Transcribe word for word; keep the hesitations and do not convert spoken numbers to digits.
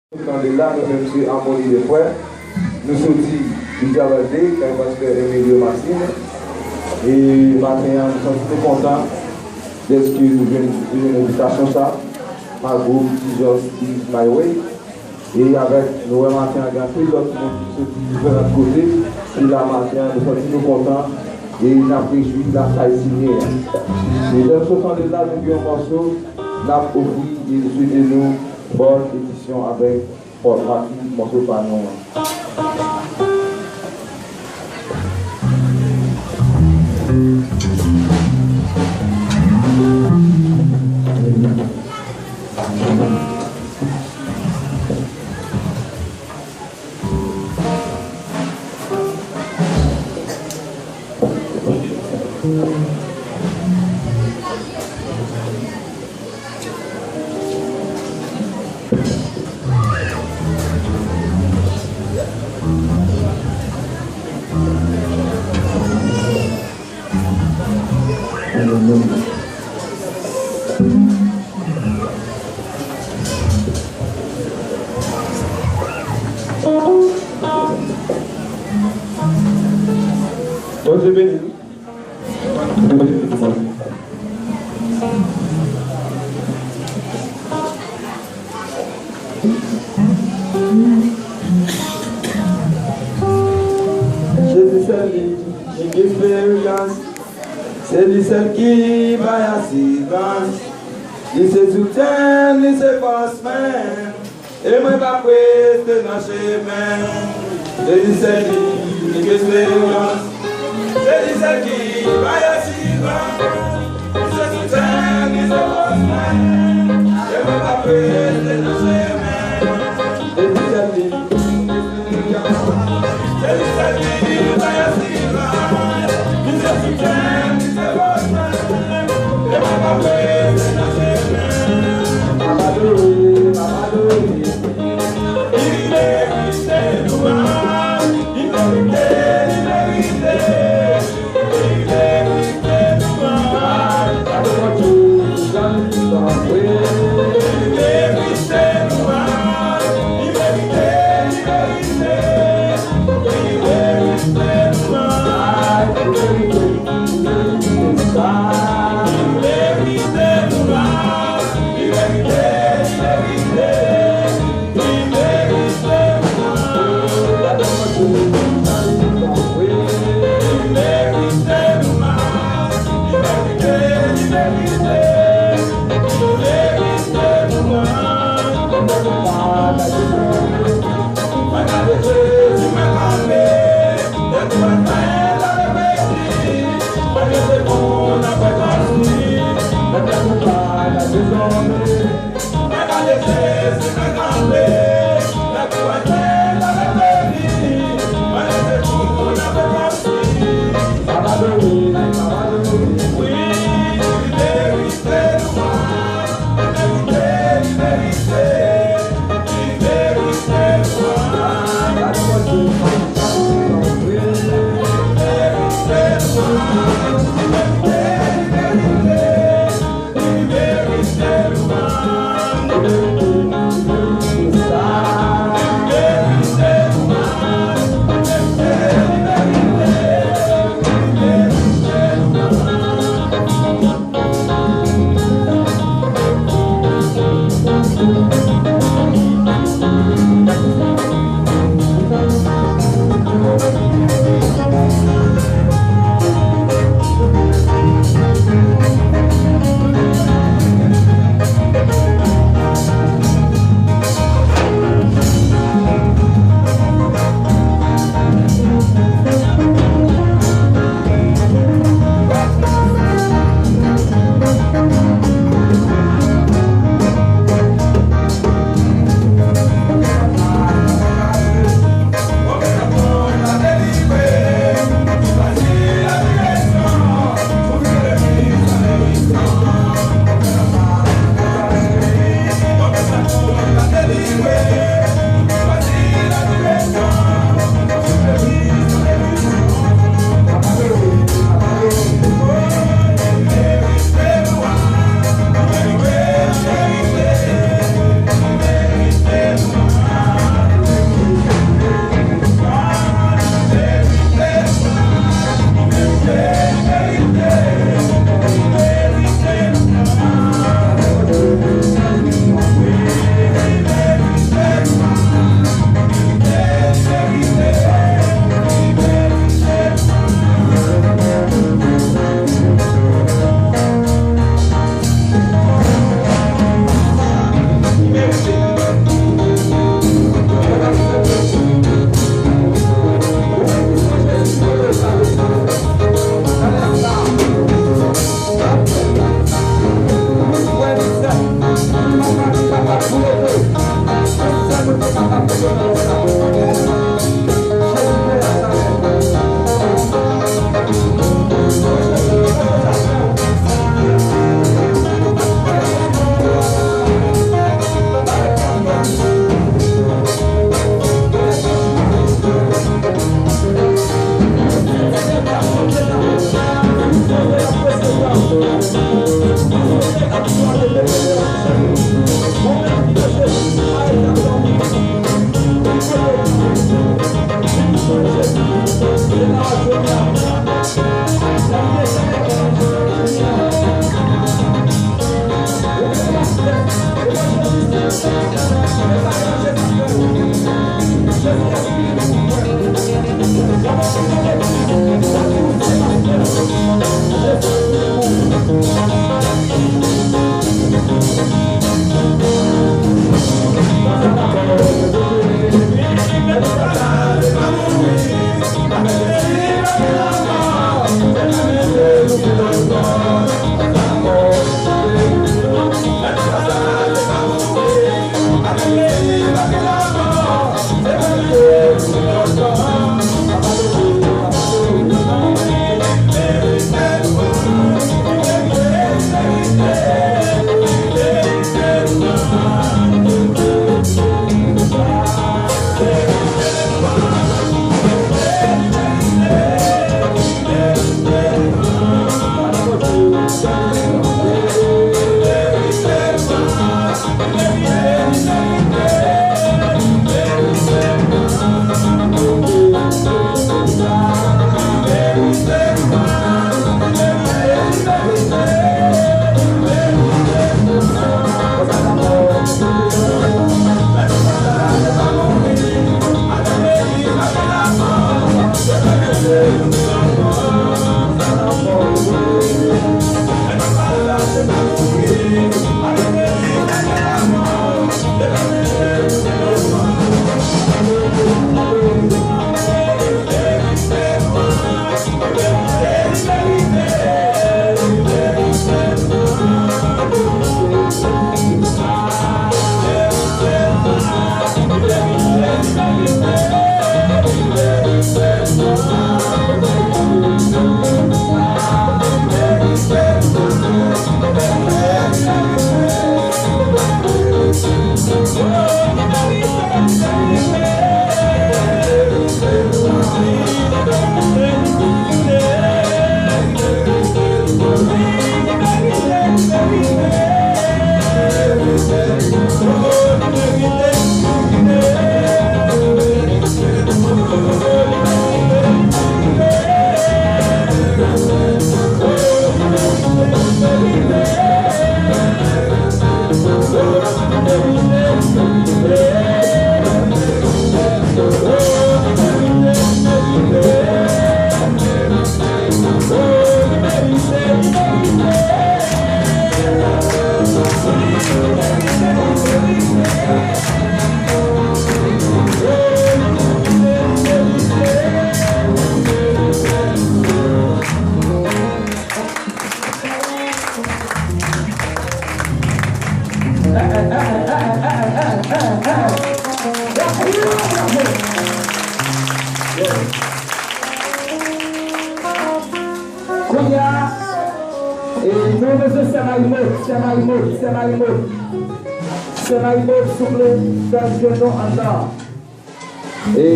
Tande la, nou menm se Amoni de Frè. Nou soti Villarrica, kay pastè Emilio Maxime. E maten an, nou santi nou kontan dèske nou jwenn, nou jwenn envitasyon sa pa gwoup Jesus Is My Way. E avèk nou wè maten an, gen anpil lòt moun ki soti diferan kote, ki la maten an, nou santi nou kontan e n ap rejwi lakay Senyè a. E lè nou sot tande la, nou gen yon mòso, n ap ofri e swete nou bòn edisyon avèk Fort Rocky, mòso pa nou an. Bondye beni nou. Jezi sèl li ki gen esperyans, se li sèl ki bay asirans. Li se soutyen, li se fòs mwen. E mwen p ap rete nan chemen. Jezi sèl li ki gen esperyans. Se li sèl ki bay asirans. Li se soutyen, li se fòs mwen. E mwen p ap rete nan chemen. Jezi sèl li ki gen esperyans. Se li sèl ki bay asirans. Li se soutyen, li se fòs mwen. Kounye a, e, nou bezwen sè Mayimot, sè Mayimot, sè Mayimot. Sè Mayimot, souple, fè je nou anndan. E,